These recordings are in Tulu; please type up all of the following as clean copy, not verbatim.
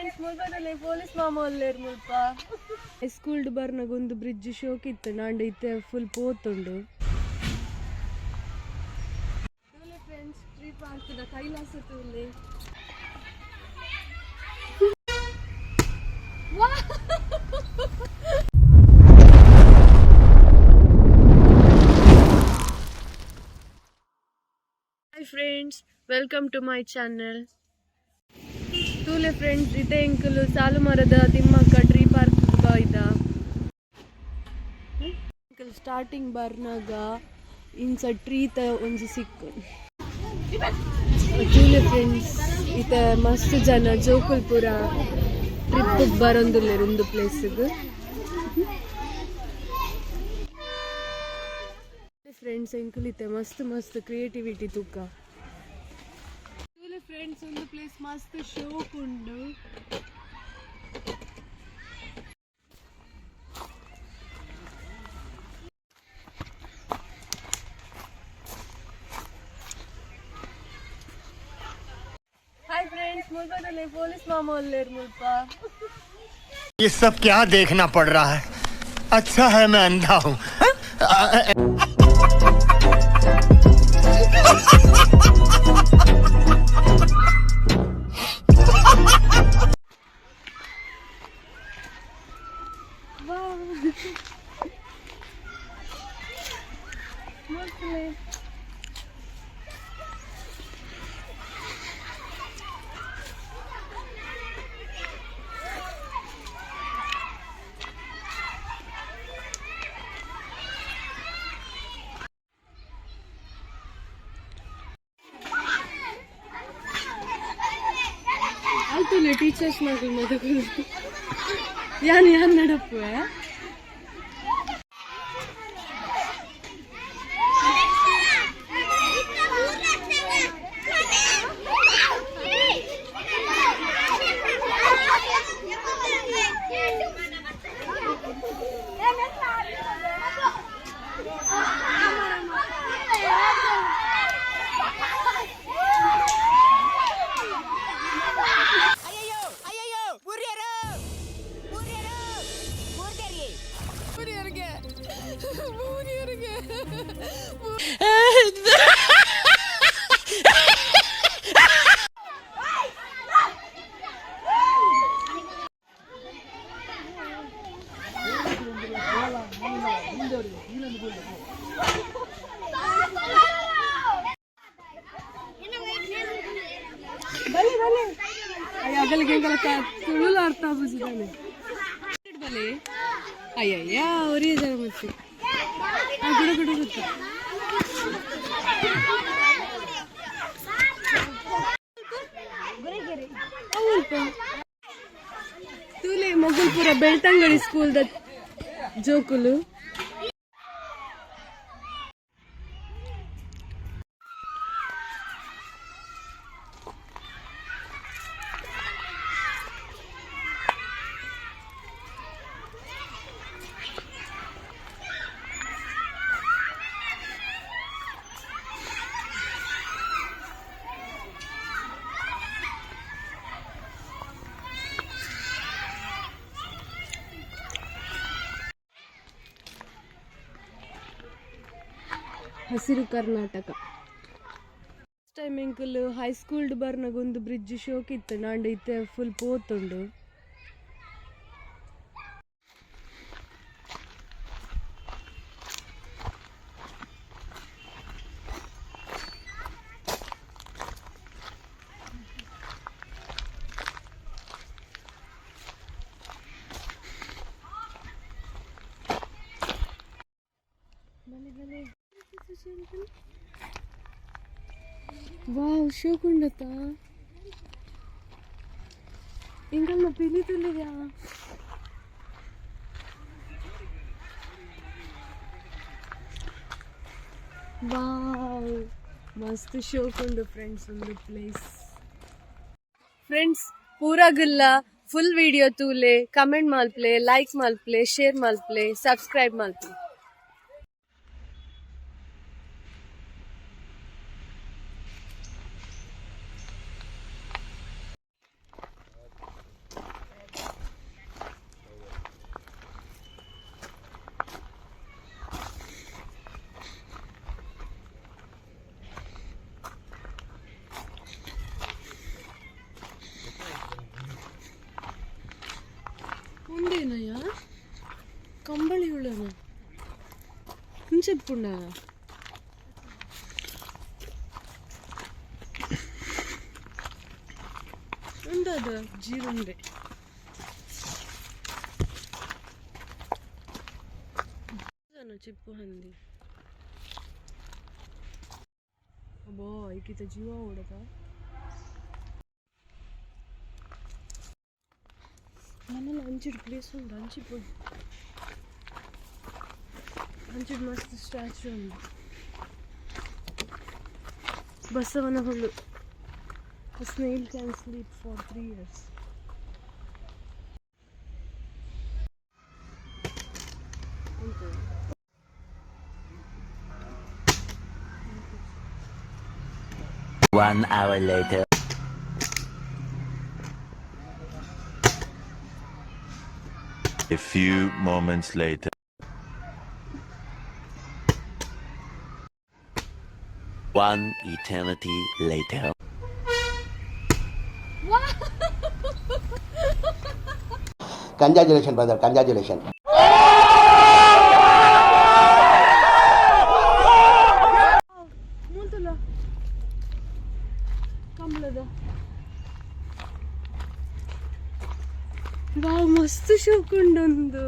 ಫ್ರೆಂಡ್ಸ್, ಮುಲ್ಪದಲ್ಲಿ ಪೊಲೀಸ್ ಮಾಮ ಉಲ್ಲೇರ್ ಮುಲ್ಪ. ಸ್ಕೂಲ್ಡ್ ಬರ್ನಗ ಒಂದು ಬ್ರಿಡ್ಜ್ ಶೋಕ್ ಇತ್ತು, ನಾಂಡ ಇತ್ತೆ ಫುಲ್ ಪೋತುಂಡು. ಫ್ರೆಂಡ್ಸ್, ಟ್ರೀ ಪಾರ್ಕ್ ದ ಕೈಲಾಸ ತೂಲೆ. Hi friends, welcome to my channel. ತೂಲೆ ಫ್ರೆಂಡ್ಸ್, ಇತ್ತೆ ಎಂಕುಲು ಸಾಲುಮರದ ತಿಮ್ಮಕ್ಕ ಟ್ರೀ ಪಾರ್ಕ್ ಬಾಯ್ದ. ಎಂಕುಲು ಸ್ಟಾರ್ಟಿಂಗ್ ಬರ್ನಾಗ ಇಂಚ ಟ್ರೀತ ಒಂಜಿ ಸಿಕ್ಕು. ತೂಲೆ ಫ್ರೆಂಡ್ಸ್, ಇತ್ತೆ ಮಸ್ತ್ ಜನ ಜೋಕುಲ್ ಪೂರ ಟ್ರಿಪ್ ಬರೊಂದುಲ್ಲೆರ್ ಉಂದು ಪ್ಲೇಸ್ಗ್. ಫ್ರೆಂಡ್ಸ್, ಎಂಕುಲು ಇತ್ತೆ ಮಸ್ತ್ ಮಸ್ತ್ ಕ್ರಿಯೇಟಿವಿಟಿ ತೂಕ. ತೂಲೆ ಫ್ರೆಂಡ್ಸ್, ಒಂದು ಪ್ಲೇಸ್ ಮಸ್ತ್ ಶೋಕ್ ಉಂಡು. ಹಾಯ್ ಫ್ರೆಂಡ್ಸ್, ಮುಲ್ಪದಲ್ಲಿ ಪೊಲೀಸ್ ಮಾಮ ಉಲ್ಲೇರ್ ಮುಲ್ಪ. ये सब क्या देखना पड़ रहा है? अच्छा है मैं अंधा हूँ। ವಾವ್, ಮಸ್ತ್. ಆಯ್ತಲ್ಲ, ಟೀಚರ್ಸ್ ಮಗಳು ಮದುಗಳು ಯಾನ್ ಯಾನ್ ನಡಪ್ಪುವೆ. ಅಯ್ಯಯ್ಯೋ ಅಯ್ಯಯ್ಯೋ, ಊರ್ಯರು ಊರ್ಯರು ಊರ್ದೇರಿ. ಬಲೆ ಬಲೆ, ಅಯ್ಯ, ಅಗಲಿಗೆ ಎಂಕಲ ತುಳುಲ ಅರ್ಥ ಆಪುಜಿದಾನೆ. ಬಲೆ, ಅಯ್ಯಯ್ಯ, ಒರಿಯ ಜನ ಮತ್ತೆ ಆ ಗುಡ ಗುಡ ಗೊತ್ತ. ಅಲ್ಪ ತೂಲೆ, ಮೊಗಲ್ಪುರ ಬೆಳ್ತಂಗಡಿ ಸ್ಕೂಲ್ ದ ಜೋಕುಲು. ಹಸಿರು ಕರ್ನಾಟಕ. ಫಸ್ಟ್ ಟೈಮ್ ಎಂಕುಲು ಹೈ ಸ್ಕೂಲ್ಡ್ ಬರ್ನಗ ಒಂದು ಬ್ರಿಡ್ಜ್ ಶೋಕ್ ಇತ್ತು, ನಾಂಡ ಇತ್ತೆ ಫುಲ್ ಪೋತುಂಡು. ಬಲೆ ಬಲೆ. ವಾವ್, ಶೋಕ್ ಉಂಡತ್ತ. ಎಂಕಲ್ನ ಪಿಲಿ ತುಲಿದ್ಯಾ? ವಾವ್, ಮಸ್ತ್ ಶೋಕ್ ಉಂಡು ಫ್ರೆಂಡ್ಸ್ ಒಂದು ಪ್ಲೇಸ್. ಫ್ರೆಂಡ್ಸ್, ಪೂರಾಗುಲ್ಲ ಫುಲ್ ವಿಡಿಯೋ ತೂಲೆ, ಕಮೆಂಟ್ ಮಲ್ಪ್ಲೆ, ಲೈಕ್ ಮಲ್ಪ್ಲೆ, ಶೇರ್ ಮಲ್ಪ್ಲೆ, ಸಬ್ಸ್ಕ್ರೈಬ್ ಮಲ್ಪ್ಲೆ. ಕಂಬಳಿ ಹುಳನ ಇಂಚೆಪ್ಪುಂಡ ಉಂಡದ ಜೀರುಂಡೆ. ಚಿಪ್ಪು ಹಂದಿ. ಅಬ್ಬೋ, ಐಕಿತ ಜೀವ ಓಡದ. ಮನೇಲಿ ಅಂಚಿಡ್ ಪ್ಲೇಸ್ ಉಂಡು, ಅಂಚಿ ಪೋಯಿ. ಅಂಚಿಡ್ ಮಸ್ತ್ ಸ್ಟ್ಯಾಚು ಉಂಡು. ಬಸವನ ಹುಳು. A snail can sleep for 3 years. 1 hour later. A few moments later. One eternity later. Congratulation brother, congratulation. ಮೂಲ್ತುಲ ಕಂಬಳದ. ವಾವ್, ಮಸ್ತ್ ಶೋಕುಂಡೊಂದು.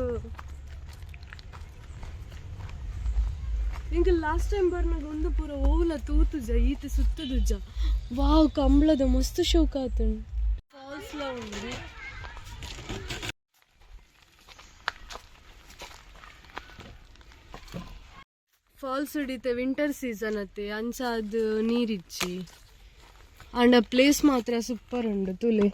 ಎಂಕ್ ಲಾಸ್ಟ್ ಟೈಮ್ ಬರ್ನಾಗ ಒಂದು ಪೂರ ಓಲ ತೂತುಜ, ಈತ ಸುತ್ತದುಜ. ವಾವ್, ಕಂಬಳದ ಮಸ್ತ್ ಶೋಕ ಆತುಂಡು. ಫಾಲ್ಸ್ ಲ ಉಂಡು. ಫಾಲ್ಸ್ ಹಿಡಿತೆ. ವಿಂಟರ್ ಸೀಸನ್ ಅತ್ತೆ, ಅಂಚಾದ್ ನೀರಿಜ್ಜಿ. ಅಂಡ ಪ್ಲೇಸ್ ಮಾತ್ರ ಸೂಪರ್ ಉಂಡು, ತುಲೆ.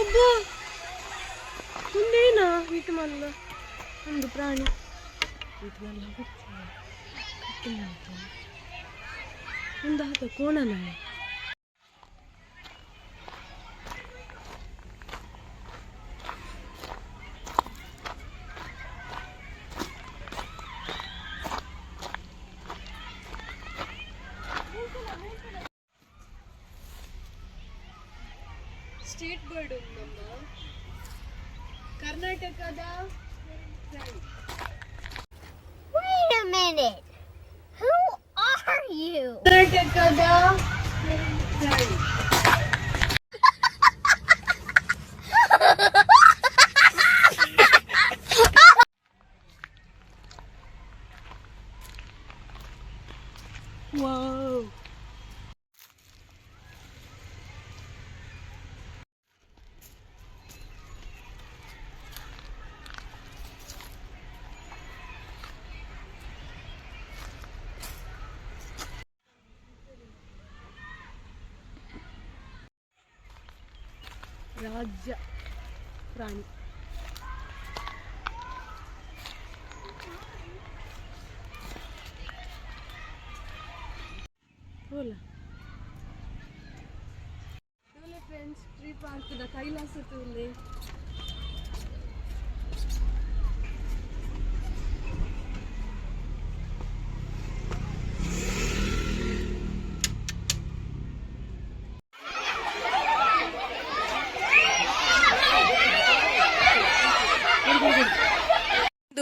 ಒಬ್ಬ ಉಂದೇನಾ ಈತ ಮಲ್ಲ ಒಂದು ಪ್ರಾಣಿ. ಈತ ಮಲ್ಲ ಕತ್ತಲಾಯ್ತು. ಒಂದು ಆತ ಕೋಣ ನಾಯಿ. ಸ್ಟೇಟ್ ಬರ್ಡ್ ನಮ್ಮ ಕರ್ನಾಟಕದ ಪ್ರಾಣಿ. Wait a minute. Who are you? ಕರ್ನಾಟಕದ ಪ್ರಾಣಿ. ವಾವ್, ರಾಜ್ಯ ಪ್ರಾಣಿ. ಹೋಲ ಫ್ರೆಂಡ್ಸ್, ಟ್ರೀ ಪಾರ್ಕ್ದ ಕೈಲಾಸ ತೂಲೆ.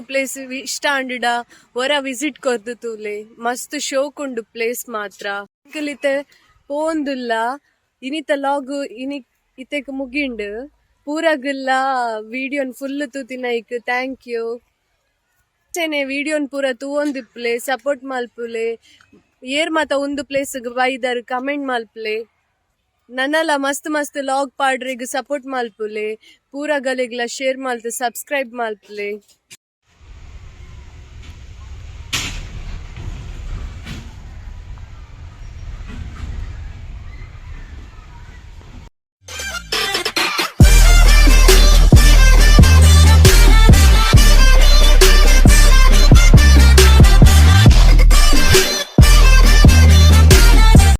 ಪ್ಲೇಸ್ ಇಷ್ಟ ಆಂಡಿಡ ಒರ ವಿಸಿಟ್ ಕೊರ್ದು ತೂಲೆ. ಮಸ್ತ್ ಶೋಕ್ ಉಂಡು ಪ್ಲೇಸ್ ಮಾತ್ರ. ಇತ್ತೆ ಪೋಂದುಲ್ಲ. ಇನಿತ ಲಾಗ್ ಇನಿ ಇತ್ತೆಕ್ ಮುಗಿಂಡ್. ಪೂರಗುಲ್ಲ ವಿಡಿಯೋನ್ ಫುಲ್ ತೂತಿನೈಕ್ thank you. ಅಂಚೆನೆ ವಿಡಿಯೋನ್ ಪೂರ ತೂವೊಂದಿಪ್ಪುಲೆ, ಸಪೋರ್ಟ್ ಮಲ್ಪುಲೆ. ಏರ್ ಮಾತ ಒಂದು ಪ್ಲೇಸ್ ಬೈದರ್ ಕಮೆಂಟ್ ಮಲ್ಪುಲೆ. ನನಲ ಮಸ್ತ್ ಮಸ್ತ್ ಲಾಗ್ ಪಾಡ್ರಿಗ್ ಸಪೋರ್ಟ್ ಮಲ್ಪುಲೆ. ಪೂರ ಗಲೆಗ್ಲ ಶೇರ್ ಮಲ್ತ್ ಸಬ್ಸ್ಕ್ರೈಬ್ ಮಲ್ಪುಲೆ.